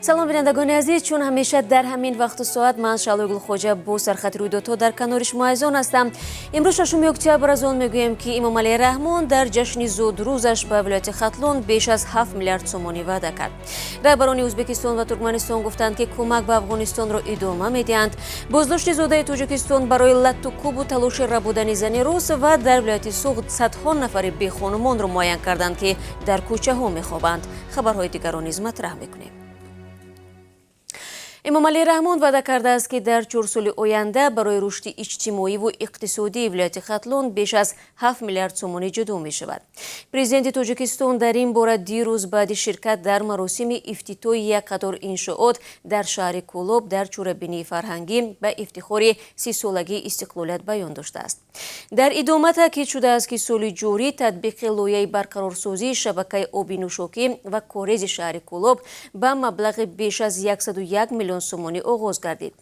Салом, бинандагони азиз. Чун ҳамеша дар ҳамин вақту соат, ман Шаълои Гулхоҷа бо сархати рӯйдодҳо дар канори шумо азизон ҳастам. Имрӯз, 6 октябр, аз он мегӯем, ки Эмомалӣ Раҳмон дар ҷашни зодрӯзаш ба вилояти Хатлон беш аз 7 миллиард сомонӣ ваъда кард. Раҳбарони Ӯзбекистон ва Туркманистон гуфтанд, ки кӯмак ба Афғонистонро идома медиҳанд. Боздошти зодаи Тоҷикистон барои латту кӯбу талоши рабудани зани рус ва дар вилояти Суғд садҳо нафари бехонумонро муайян карданд, ки дар кӯчаҳо мехобанд. Хабарҳои дигарро низ матраҳ мекунем. Эмомалӣ Раҳмон ваъда кардааст, ки дар 4 соли оянда барои рушди иҷтимоиву иқтисодии вилояти Хатлон беш аз 7 миллиард сомонӣ ҷудо мешавад. Президенти Тоҷикистон дар ин бора дирӯз баъди ширкат дар маросими ифтитоҳи як қатор иншоот дар шаҳри Кӯлоб дар чорабинии фарҳангӣ ба ифтихори 30-солагии истиқлолият баён доштааст. Дар идома таъкид шудааст, ки соли ҷорӣ татбиқи лоиҳаи барқарорсозии шабакаи оби нӯшокӣ ва корези шаҳри Кӯлоб ба маблағи беш аз 101 миллион сомонӣ оғоз гардид.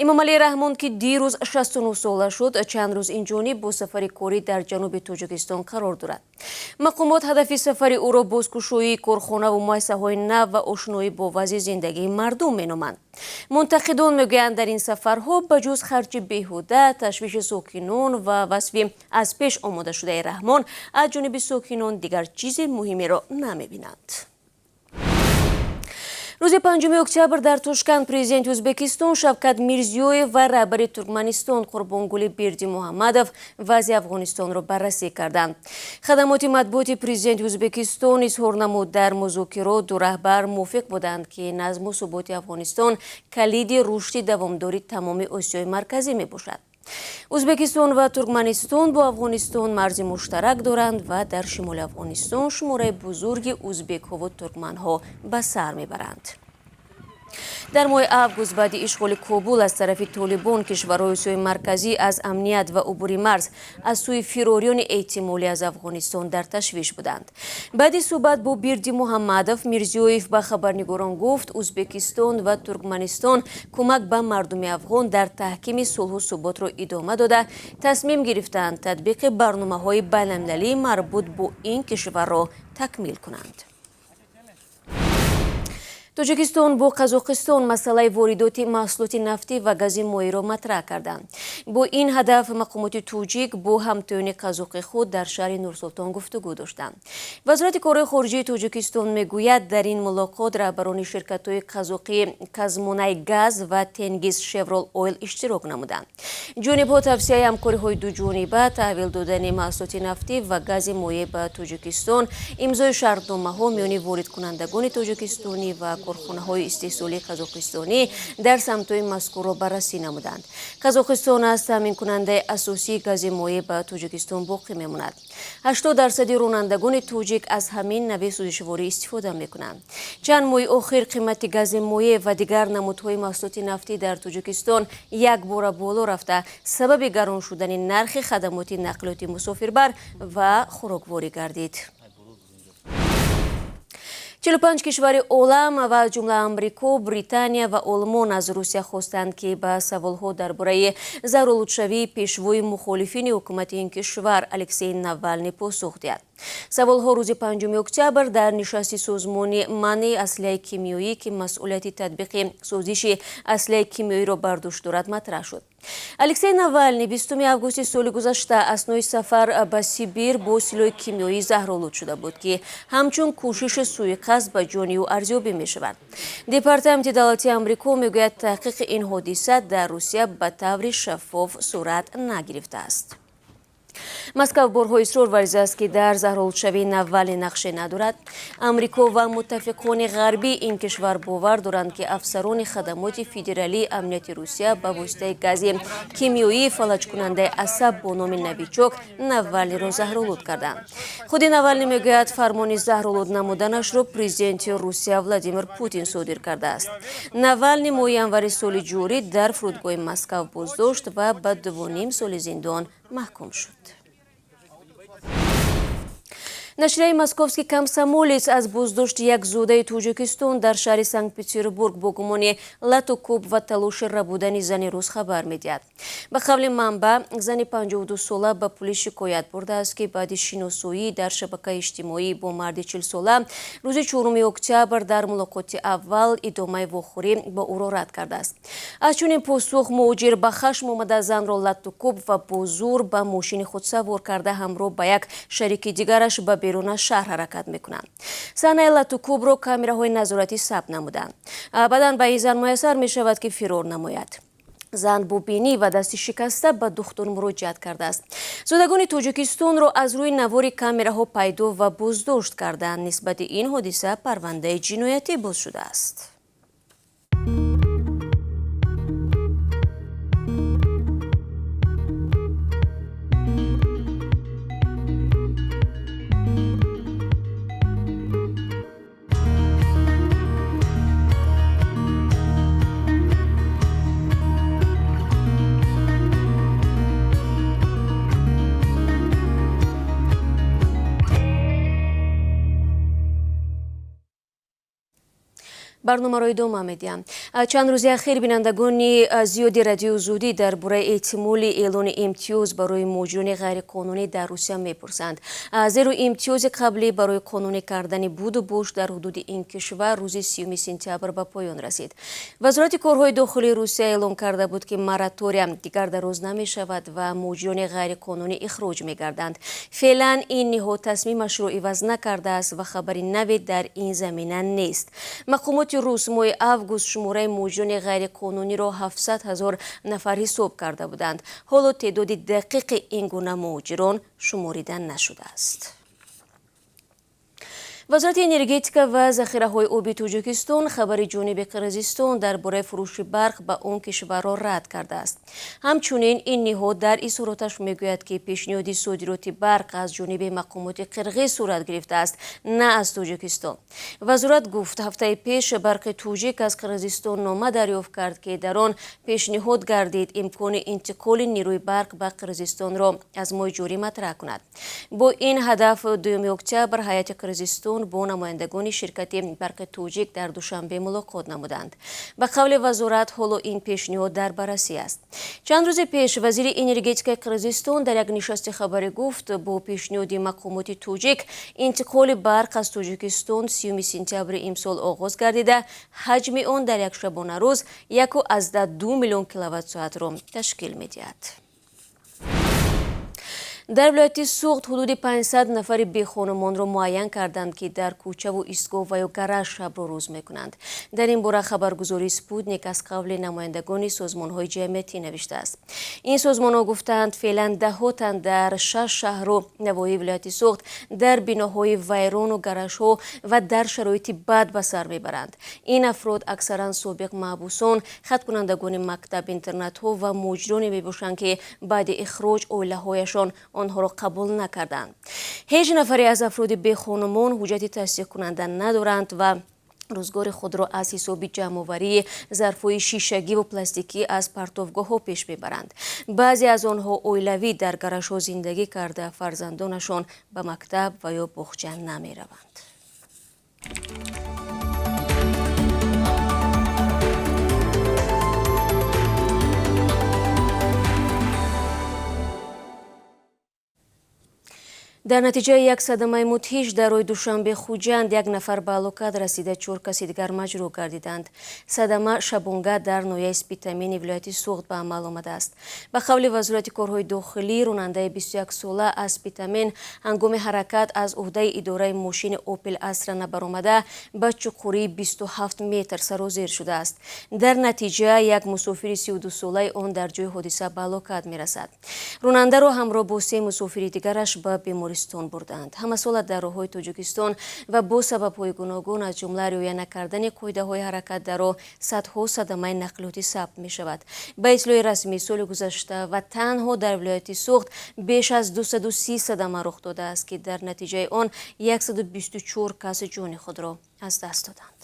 Эмомалӣ Раҳмон, ки дирӯз 69 сола шуд, чанд рӯз инҷониб бо сафари корӣ дар ҷануби Тоҷикистон қарор дорад. Мақомот ҳадафи сафари ӯро бозкушоии корхонаву муассисаҳои нав ва ошноӣ бо вазъи зиндагии мардум меноманд. Мунтақидон мегӯянд, дар ин сафарҳо ба ҷуз харҷи беҳуда, ташвиши сокинон ва васфи аз пеш омодашудаи Раҳмон аз ҷониби сокинон дигар чизи муҳимеро намебинанд. Рӯзи 5 октябр дар Тошканд президенти Ӯзбекистон Шавкат Мирзиёев ва раҳбари Туркманистон Қурбонгулӣ Бердимуҳаммадов вазъи Афғонистонро баррасӣ карданд. Хадамоти матбуоти президенти Ӯзбекистон изҳор намуд, дар музокирот ду раҳбар мувофиқ буданд, ки назму суботи Афғонистон калиди рушди давомдори тамоми Осиёи Марказӣ мебошад. Ӯзбекистон ва Туркманистон бо Афғонистон марзи муштарак доранд ва дар шимоли Афғонистон шумораи бузурги ӯзбекҳову туркманҳо ба сар мебаранд. Дар моҳи август, баъди ишғоли Кобул аз тарафи Толибон, кишварҳои Осиёи Марказӣ аз амният ва убури марз аз сӯи фирориёни эҳтимолӣ аз Афғонистон дар ташвиш буданд. Баъди суҳбат бо Бердимуҳаммадов, Мирзиёев ба хабарнигорон гуфт, Ӯзбекистон ва Туркманистон кӯмак ба мардуми афғон дар таҳкими сулҳу суботро идома дода, тасмим гирифтанд татбиқи барномаҳои байналмилалии марбут бо ин кишварро такмил кунанд. Тоҷикистон бо Қазоқистон масъалаи воридоти маҳсулоти нафтӣ ва гази моеъро матраҳ карданд. Бо ин ҳадаф мақомоти тоҷик бо ҳамтоёни қазоқи худ дар шаҳри Нурсултон гуфтугӯ доштанд. Вазорати корҳои хориҷии Тоҷикистон мегӯяд, дар ин мулоқот раҳбарони ширкатҳои қазоқии Казмунайгаз ва Тенгиз Шеврол Ойл иштирок намуданд. Ҷонибҳо тавсеаи ҳамкориҳои дуҷониба, таҳвил додани маҳсулоти нафтӣ ва гази моеъ ба Тоҷикистон, имзои шартномаҳо миёни воридкунандагони тоҷикистонӣ ва корхонаҳои истеҳсолии қазоқистонӣ дар самтҳои мазкурро баррасӣ намуданд. Қазоқистон аз таъминкунандаи асосии гази моеъ ба Тоҷикистон боқӣ мемонад. 80 дарсади ронандагони тоҷик аз ҳамин нави сӯзишворӣ истифода мекунанд. Чанд моҳи охир қимати гази моеъ ва дигар намудҳои маҳсулоти нафтӣ дар Тоҷикистон якбора боло рафта, сабаби гарон шудани нархи хадамоти нақлиёти мусофирбар ва хӯрокворӣ гардид. 45 кишвари олам ва аз ҷумла Амрико, Британия ва Олмон аз Русия хостанд, ки ба саволҳо дар бораи заҳролудшавии пешвои мухолифини ҳукумати ин кишвар Алексей Навални посух диҳад. Саволҳо рӯзи 5 октябр дар нишасти созмони манъи аслиҳаи кимиёӣ, ки масъулияти татбиқи созиши аслиҳаи кимиёиро бар дӯш дорад, матраҳ шуд. Алексей Навални 20 августи соли гузашта аснои сафар ба Сибир бо силоҳи кимиёӣ заҳролуд шуда буд, ки ҳамчун кӯшиши сӯиқасд ба ҷони ӯ арзёбӣ мешавад. Департаменти давлатии Амрико мегӯяд, таҳқиқи ин ҳодиса дар Русия ба таври шаффоф сурат нагирифтааст. Москав борҳо исрор варзидааст, ки дар заҳролудшавии Навални нақше надорад. Амрико ва муттафиқони ғарбии ин кишвар бовар доранд, ки афсарони хадамоти федералии амнияти Русия ба воситаи гази кимиёии фалаҷкунандаи асаб бо номи Новичок Навалниро заҳролуд карданд. Худи Навални мегӯяд, фармони заҳролуд намуданашро президенти Русия Владимир Путин содир кардааст. Навални моҳи январи соли ҷорӣ дар фурудгоҳи Москав боздошт ва ба 2,5 соли зиндон маҳкум шуд. Нашрияи «Московский комсомолец» аз боздошти як зодаи Тоҷикистон дар шаҳри Санкт-Петербург бо гумони лату кӯб ва талоши рабудани зани рус хабар медиҳад. Ба қавли манбаъ, зани 52-сола ба пулис шикоят бурдааст, ки баъди шиносоӣ дар шабакаи иҷтимоӣ бо марди 40-сола рӯзи 4 октябр дар мулоқоти аввал идомаи вохӯрӣ бо ӯро рад кардааст. Аз чунин посух муҳоҷир ба хашм омада, занро лату кӯб ва бо зур ба мошини худ савор карда, ҳамроҳ ба як шарики дигараш ба берун аз шаҳр ҳаракат мекунанд. Саҳнаи латукӯбро камераҳои назоратӣ сабт намуданд. Баъдан ба ин зан муяссар мешавад, ки фирор намояд. Зан бо бинӣ ва дасти шикаста ба духтур муроҷиат кардааст. Зодагони Тоҷикистонро аз рӯи навори камераҳо пайдо ва боздошт карданд. Нисбати ин ҳодиса парвандаи ҷиноятӣ боз шудааст. Барномаро идома медиҳам. Чанд рӯзи ахир бинандагони зиёди Радиои Озодӣ дар бораи эҳтимоли эълони имтиёз барои муҳоҷирони ғайриқонунӣ дар Русия мепурсанд, зеро имтиёзи қаблӣ барои қонунӣ кардани буду бош дар ҳудуди ин кишвар рӯзи 30 сентябр ба поён расид. Вазорати корҳои дохилии Русия эълон карда буд, ки моратория дигар дароз намешавад ва муҳоҷирони ғайриқонунӣ ихроҷ мегарданд. Феълан ин ниҳод тасмимашро иваз накардааст ва хабари наве дар ин замина нест. Мақомоти рус моҳи август шумораи муҳоҷирони ғайриқонуниро 700 ҳазор нафар ҳисоб карда буданд. Ҳоло теъдоди дақиқи ин гуна муҳоҷирон шуморида нашудааст. Вазорати энергетика ва захираҳои оби Тоҷикистон хабари ҷониби Қирғизистон дар бораи фурӯши барқ ба он кишварро рад кардааст. Ҳамчунин ин ниҳод дар изҳороташ мегӯяд, ки пешниҳоди содироти барқ аз ҷониби мақомоти қирғиз сурат гирифтааст, на аз Тоҷикистон. Вазорат гуфт, ҳафтаи пеш Барқи Тоҷик аз Қирғизистон нома дарёфт кард, ки дар он пешниҳод гардид имкони интиқоли нерӯи барқ ба Қирғизистонро аз моҳи ҷорӣ матраҳ кунад. Бо ин ҳадаф 2 октябр ҳайати Қирғизистон бо намояндагони ширкати Барқи Тоҷик дар Душанбе мулоқот намуданд. Ба қавли вазорат, ҳоло ин пешниҳод дар баррасӣ аст. Чанд рӯзи пеш вазири энергетикаи Қирғизистон дар як нишасти хабарӣ гуфт, бо пешниҳоди мақомоти тоҷик интиқоли барқ аз Тоҷикистон 30 сентябри имсол оғоз гардида, ҳаҷми он дар як шабонарӯз 1,2 миллион киловатт-соатро ташкил медиҳад. Дар вилояти Суғд ҳудуди 500 нафари бехонумонро муайян карданд, ки дар кӯчаву истгоҳ ва ё гараж шабро рӯз мекунанд. Дар ин бора хабаргузории «Спутник» аз қавли намояндагони созмонҳои ҷамъиятӣ навиштааст. Ин созмонҳо гуфтаанд, феълан даҳҳо тан дар шаш шаҳру навоҳии вилояти Суғд дар биноҳои вайрону гаражҳо ва дар шароити бад ба сар мебаранд. Ин афрод аксаран собиқ маҳбусон, хаткунандагони мактаб интернатҳо ва муҳоҷироне мебошанд, ки баъди ихроҷ оилаҳояшон онҳоро қабул накарданд. Ҳеҷ нафаре аз афроди бехонумон ҳуҷҷати тасдиқкунанда надоранд ва рӯзгори худро аз ҳисоби ҷамъоварии зарфҳои шишагиву пластикӣ аз партовгоҳҳо пеш мебаранд. Баъзе аз онҳо оилавӣ дар гаражҳо зиндагӣ карда, фарзандонашон ба мактаб ва ё боғча намераванд. Дар натиҷаи як садамаи мудҳиш дар роҳи Душанбе Хуҷанд як нафар ба ҳалокат расида, чор каси дигар маҷрӯҳ гардиданд. Садама шабонга дар ноҳияи Спитамени вилояти Суғд ба амал омадааст. Ба қавли Вазорати корҳои дохилӣ, ронандаи 21-сола аз Спитамен ҳангоми ҳаракат аз уҳдаи идораи мошини Опел Астра набаромада, ба чуқурии 27 метр сарозер шудааст. Дар натиҷа як мусофири 32-солаи он дар ҷои ҳодиса ба ҳалокат мерасад. Ронандаро ҳамроҳ бо се мусофири дигараш ба бемористон бурданд. Ҳамасола дар роҳҳои Тоҷикистон ва бо сабабҳои гуногун, аз ҷумла риоя накардани қоидаҳои ҳаракат дар роҳ, садҳо садамаи нақлиётӣ сабт мешавад. Ба иттилои расмӣ, соли гузашта ва танҳо дар вилояти Суғд беш аз 230 садама рух додааст, ки дар натиҷаи он 124 кас ҷони худро аз даст доданд.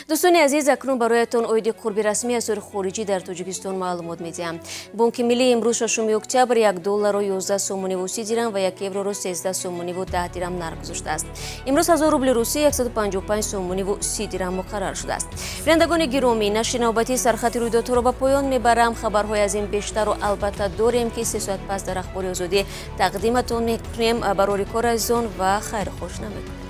Дӯстони азиз, акнун бароятон оиди қурби расмии асъори хориҷӣ дар Тоҷикистон маълумот медиҳам. Бонки Миллӣ имрӯз, 6 октябр, 1 долларро 11 сомониву 30 дирам ва 1 евроро 13 сомониву 10 дирам нарх гузоштааст. Имрӯз 1000 рубли русӣ 155 сомониву 30 дирам муқаррар шудааст. Бинандагони гиромӣ, нашри навбатии Сархати рӯйдодҳоро ба поён мебарам. Хабарҳои аз ин бештарро албатта дорем, ки 3 соат пас дар Ахбори Озодӣ тақдиматон мекунем. Барори кор, азизон, ва хайрхош намекунем.